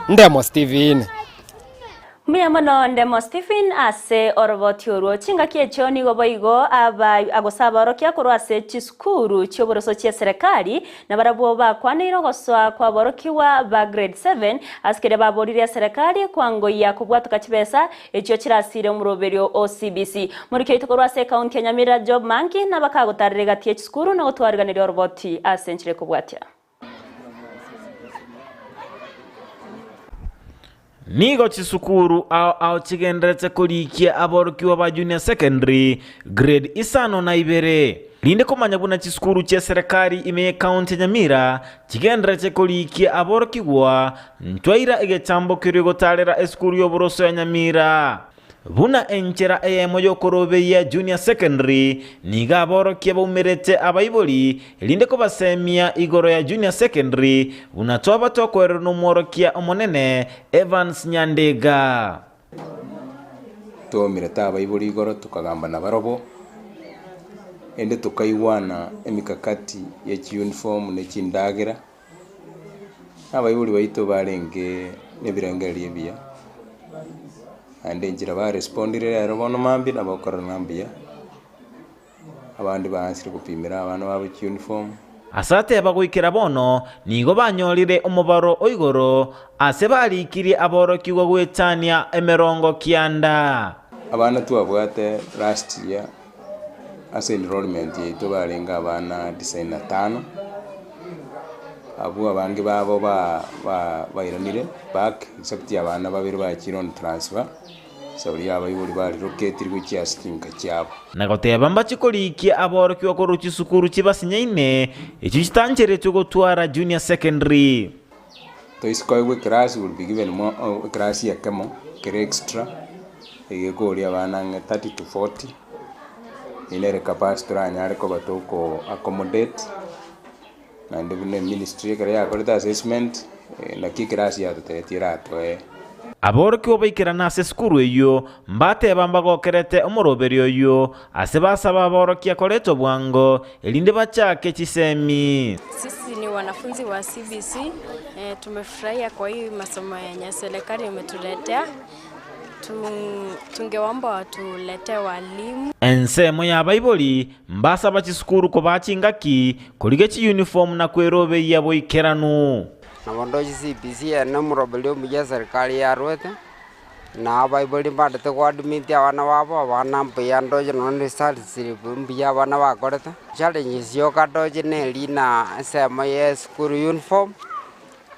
Ndemo Stephen. Mbuya mono Ndemo Stephen ase oroboti orwo. Chingaki echio nigo boigo aba gose abaorokia korwa ase chisukuru chi'oboroso chi'eserekari nabarabwo bakwaneire ogosoa kw'aborokigwa ba grade 7 ase keria baboririe eserekari kwangoyia kobwatoka chibesa echio chirasire omoroberio o CBC. Moriki oito korwa ase ekaunti ya Nyamira Job Manki nabakagotarera egati ye chisukuru na gotwariganeria oroboti ase enchera ekobwatia. Nigo chisukuru ao ao chigendererete korikia aborokigwa ba Junior Secondary Grade isano na ibere. Rinde komanya buna chisukuru chia serikali ime y'ecounty ya Nyamira chigendererete korikia aborokigwa, ntwaira egechambo keria gotarera esukuru y'oboroso ya Nyamira. Buna enchera eyemo y'okoroberia Junior Secondary, nigo aborokia baumerete abaibori erinde kobasemia igoro ya Junior Secondary buna twaba tokoererwa nomworokia omonene Evans Nyandega. Twaumerete abaibori igoro tokagamba nabarobwo, ende tokaigwana emikakati ye chiuniform ne chindagera, Abaibori baito barenge nebirengererio ebiya, naende enchera barespondire rero bono mambia nabo okorora ng'a mbuya, abande baansire gopimera abana babo chiuniform. Ase ateba goikera bono nigo banyorire omobaro o igoro ase barikirie aborokigwa goetania emerongo kianda. Abana twabwate last year Ase enrollment yaito barenge abana tisaini na tano, abwo abange babo bairanire back except abana babere bachire on transfer, sauri abaibori barelocated gochia ase chinka chiabo. Na goteba mbachie korikia aborokigwa korwa chisukuru chibasinyaine, echio chitancheretwe gotwara junior secondary. Toise koegwa eclass will be given more eclass ekemo kere extra, egekoria abana ang'e 30 to 40. Eyio nere capacity toranyare koba toko accommodate, naende buna eministry ekero yakorete assessment, naki ekerasi yatotebetie eratoe. Aborokigwa baikerana ase esukuru eyio mbateba mbagokerete omoroberio oyio, ase basaba aborokia koretwa bwango, erinde bachake chisemi. Sisi ni wanafunzi wa CBC, tumefurahia kwa hii masomo yenye serikali imetuletea. Tungeomba watuletee walimu. Ensemo y'abaibori mbasaba chisukuru kobaa chingaki, korigia chiyunifomu na kwerobeyia boikeranu. Nabo ndoche CBC eye nomoroberio omuya eserikari yarwete, na abaibori mbandete goadmit abana babo, abana mbuya ndoche nonya ne study slip mbuya abana bakorete. Challenges yoka ndoche neri na ensemo ya eschool uniform.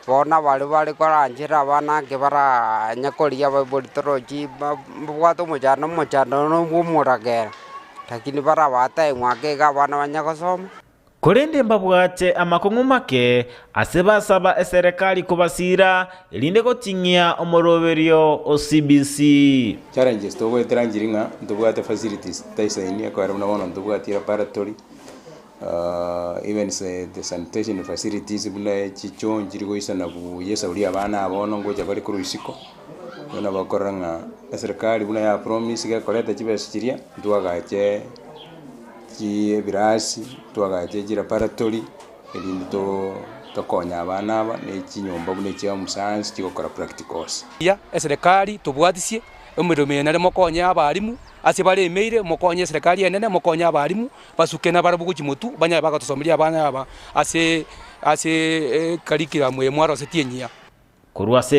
Bono abaria bare koranchera abana ake baranye korigia abaibori torochi mbabwate omochando omochando nobwo omoragera, lakini barabatae ng'wake iga abana banye gosoma. Korende mbabwate amakong'u make ase basaba eserekari kobasiira, erinde goting'ia omoroberio o CBC. Challenges togoetera nchiri ng'a ntobwate facilities taisaini ekogera buna bono ntobwati laboratory. Even the sanitation facilities buna chichoo nchiri goisana buya esauri abana aba bono ngocha bare korwa isiko, bono bakorora ng'a eserekari buna ya promise gekoreta chibesa chiria, ntwagache chi ebirasi, twagache chilaboratory, erinde too tokonye abana aba na echinyomba buna echia omusayansi chigokora practicals. Buya eserekari tobwatisie emeremo eye nere mokonye abalimu ase baremeire, mokonye eserekari enene, mokonye abalimu. Basuke nabarabwo gochia motwe, banyare bagatosomeria abana aba ase ase ecurriculum eye mwarosetie enyia. Korwa ase.